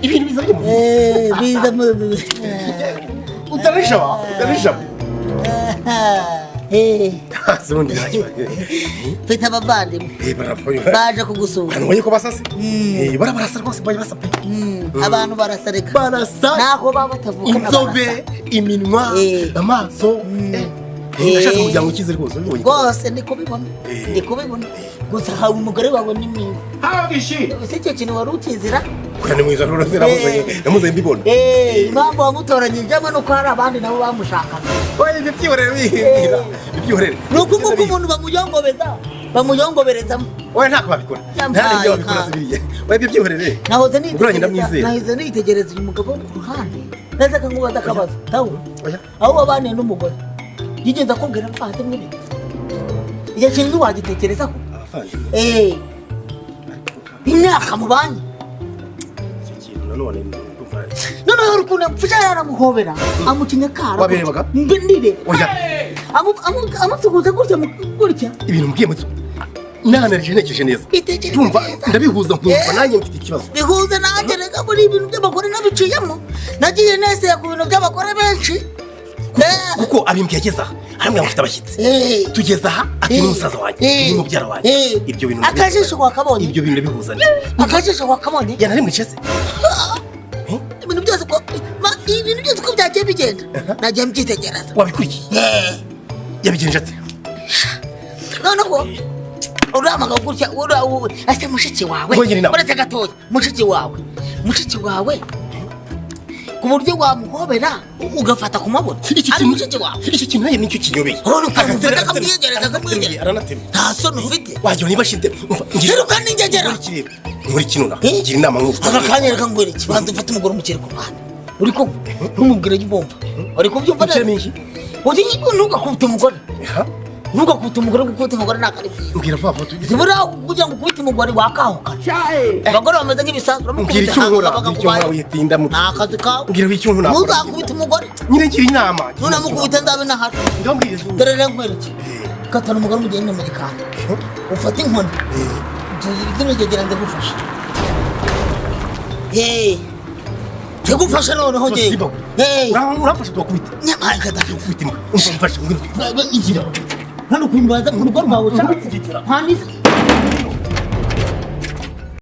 Ibintu biza byo. Biza mu Utarisha, utarisha. Se ubundi nta kibazo. Mfite abavandimwe Barapfuye. baje kugusura. Abantu ubonye ko basase? Barabarasa rwose, baje basa pe. Abantu barasareka. Barasa. Naho baba batavuka. Inzobe, iminwa, amaso. Nashatse umuryango ukize rwose, ubibonye. Rwose ndi kubibona. Ndi kubibona gusa hawe umugore wawe ni mwiza. Ese icyo kintu wari ukizira? Oya, ni mwiza rwose, namuzanye namuzanye mbibona. Impamvu wamutoranyijemo ni uko hari abandi nabo bamushakaga. Oya, ibyo byihorere, wihindira ibyihorere. Ni uko nguko umuntu bamuyongobeza, bamuyongoberezamo. Oya, ntako babikora. Yampaye Nta n'ibyo babikora. inka. Si biriya. Oya, ibyo byihorere. Nahoze Umugore wanjye nitegereza. ndamwizera. Nahoze nitegereza uyu mugabo wo ku ruhande, neza nkubaza akabazo tawe. Oya. Aho wabaniye n'umugore, yigeze akubwira abavandimwe be? Icyo kintu wagitekerezaho? Abavandimwe? Imyaka mubanye. Icyo kintu nanone ndumva. Noneho hari ukuntu amufasha, yaramuhobera, amucinya akara. Wabirebaga? Mbe ndireba. Oya. Amusuhuza gutya, gutya. Ibintu mbwiye mutso nanarije, ntekereje neza. Bitekereze Ndumva neza. ndabihuza, nkumva nanjye mfite ikibazo. Bihuze nanjye reka, muri ibintu by'abagore nabiciyemo, nagiye neseye ku bintu by'abagore benshi. Kuko abimbwiye ageze aha, arambwira ngo mfite abashyitsi. Tugeze aha, ati ni musaza wanjye, ni mubyara wanjye. Ibyo bintu Akajisho wakabonye? Ibyo bintu ndabihuza. Akajisho wakabonye? Yanarimwice se? Ibintu byose uko ibintu byose uko byagiye bigenda, nagiye mbyitegereza. Wabikurikiye? Yabigenje ate? Noneho uriya gutya, uriya ese mushiki wawe? Ngongera inama. Uretse gatoya, mushiki wawe ku buryo wamuhobera ugafata ku mabuno? Icyo Ari kintu mushiki wawe? Icyo kintu nanjye nicyo kinyobeye. Urabona ukuntu ufata akamwiyegereza, akamwiyegereza. Aranateruye. Nta soni ufite? Wagira niba ashite, umva ngira. Rero kandi ingegera. Muri kino na ngira inama nk'uko. Aka kanya reka ngwere iki, banza ufate umugore umukere ku ruhande, uri kumva? Ntumubwire jya ubumva, uri kubyumva neza? Mushyiremo iki? Uti ntugakubite umugore. Ha? Ntugakubite umugore, gukubita umugore ntabwo ari byiza. Mbwira vuba vuba tugeze. Buriya kugira ngo ukubite umugore wakahukana, abagore bameze nk'ibisanzwe. Mbwira Uramukubita icyo nkora, hanga mbwira icyo nkora, witinda mu. Ni akazi kawe. Mbwira icyo nkora. Ntuzakubite umugore. Nyine ngira inama. Nunamukubita nzabe nahari. Ndambwira. Dore rero nkwereke, katana umugore umugende mu gikari, ufate inkoni zinogegera, ndagufasha. Hey, ndagufasha noneho ngewe. Hey. Uramfasha tugakubita. Nyamara kada. Ukubita imbwa. Umva mfasha, ngwino. Igira hano kumbaza mu rugo rwawe ushaka nta n'isi.